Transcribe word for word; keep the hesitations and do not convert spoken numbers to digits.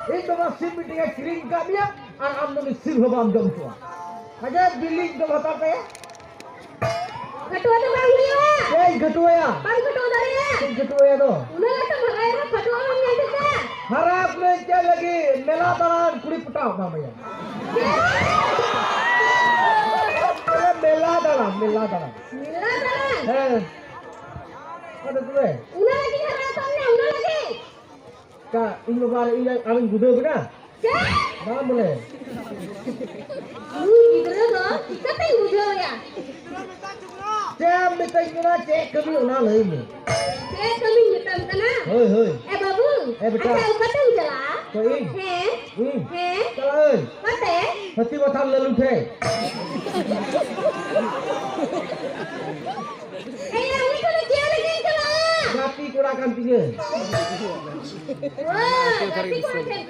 ᱤᱧ ᱫᱚ ᱱᱚᱣᱟ ᱥᱤᱢ ᱢᱤᱫᱴᱮᱱ ᱮ ᱠᱤᱨᱤᱧ ᱟᱠᱟᱫ ᱢᱮᱭᱟ ᱟᱨ ᱟᱢ ᱫᱚ ᱩᱱᱤ ᱥᱤᱢ ᱦᱚᱸ ᱵᱟᱢ ᱡᱚᱢ ᱦᱚᱪᱚᱣᱟ᱾ ᱟᱪᱪᱷᱟ, ᱵᱤᱞᱤ ᱫᱚ ᱦᱟᱛᱟᱣ ᱛᱟᱭᱟ᱾ ᱠᱷᱟᱹᱴᱩᱣᱟᱹ ᱫᱚ ᱵᱟᱝ ᱦᱩᱭᱩᱜᱼᱟ᱾ ᱪᱮᱫ ᱤᱧ ᱠᱷᱟᱹᱴᱩᱣᱟᱹᱭᱟ? ᱵᱟᱝ ᱠᱷᱟᱹᱴᱩᱣᱟᱹ ᱫᱟᱲᱮᱭᱟᱜᱼᱟ᱾ ᱪᱮᱫ ᱤᱧ ᱠᱷᱟᱹᱴᱩᱣᱟᱹᱭᱟ ᱫᱚ? ᱩᱱᱟᱹᱜ ᱞᱟᱹᱴᱩ ᱦᱟᱨᱟ ᱮᱱᱟ, ᱠᱷᱟᱹᱴᱩᱣᱟᱹ ᱵᱟᱝ ᱧᱮᱞ ᱴᱷᱤᱠᱟ᱾ ᱦᱟᱨᱟ ᱠᱚᱨᱮ ᱪᱮᱫ ᱞᱟᱹᱜᱤᱫ? ᱢᱮᱞᱟ ᱫᱟᱬᱟᱱ ᱠᱩᱲᱤ ᱯᱚᱴᱟᱣ ᱮᱢᱟᱢᱟᱭᱟ᱾ ᱟᱨᱮ ᱢᱮᱞᱟ ᱫᱟᱬᱟᱱ, ᱢᱮᱞᱟ ᱫᱟᱬᱟᱱ᱾ ᱢᱮᱞᱟ ᱫᱟᱬᱟᱱ? ᱦᱮᱸ᱾ ᱟᱫᱚ ᱛᱚᱵᱮ? ᱚᱱᱟ ᱞᱟᱹᱜᱤᱫ ᱦᱟᱨᱟ ᱟᱠᱟᱫ ᱢᱮᱭᱟ, ᱚᱱᱟ ᱞᱟᱹᱜᱤᱫ? ᱠᱟ, ᱤᱧ ᱵᱟᱵᱟ ᱟᱨ ᱤᱧ ᱟᱭᱳ ᱟᱢᱤᱧ ᱵᱩᱡᱷᱟᱹᱣ ᱵᱮᱱᱟ? ᱪᱮᱫ? ᱵᱟᱝ ᱵᱚᱞᱮ᱾ ᱩᱱᱤ ᱜᱤᱫᱽᱨᱟᱹ ᱫᱚ ᱪᱤᱠᱟᱹᱛᱮᱧ ᱵᱩᱡᱷᱟᱹᱣ ᱮᱭᱟ? ᱪᱮᱫ ᱮᱢ ᱢᱮᱛᱟᱹᱧ ᱠᱟᱱᱟ, ᱪᱮᱫ ᱠᱟᱹᱢᱤ ᱚᱱᱟ ᱞᱟᱹᱭ ᱢᱮ᱾ ᱪᱮᱫ ᱠᱟᱹᱢᱤᱧ ᱢᱮᱛᱟᱢ ᱠᱟᱱᱟ? ᱦᱳᱭ, ᱦᱳᱭ᱾ ᱮ ᱵᱟᱹᱵᱩ, ᱮ ᱵᱮᱴᱟ᱾ ᱟᱪᱪᱷᱟ, ᱚᱠᱟᱛᱮᱢ ᱪᱟᱞᱟᱜᱼᱟ? ᱚᱠᱚᱭ ᱤᱧ? ᱦᱮᱸ᱾ ᱤᱧ? ᱦᱮᱸ᱾ ᱪᱟᱞᱟᱜ ᱟᱹᱧ᱾ ᱚᱠᱟᱛᱮ? ᱦᱟᱹᱛᱤ ᱢᱟᱛᱷᱟᱱ ᱞᱟᱹᱞᱩ ᱴᱷᱮᱡ᱾ ᱮᱭᱟ, ᱩᱱᱤ ᱴᱷᱮᱱ ᱫᱚ ᱪᱮᱫ ᱞᱟᱹᱜᱤᱫ ᱮᱢ ᱪᱟᱞᱟᱜᱼᱟ? ᱜᱟᱛᱮ ᱠᱚᱲᱟ ᱠᱟᱱ ᱛᱤᱧᱟᱹ᱾ ᱚ, ᱜᱟᱛᱮ ᱠᱚᱲᱟ ᱴᱷᱮᱱ᱾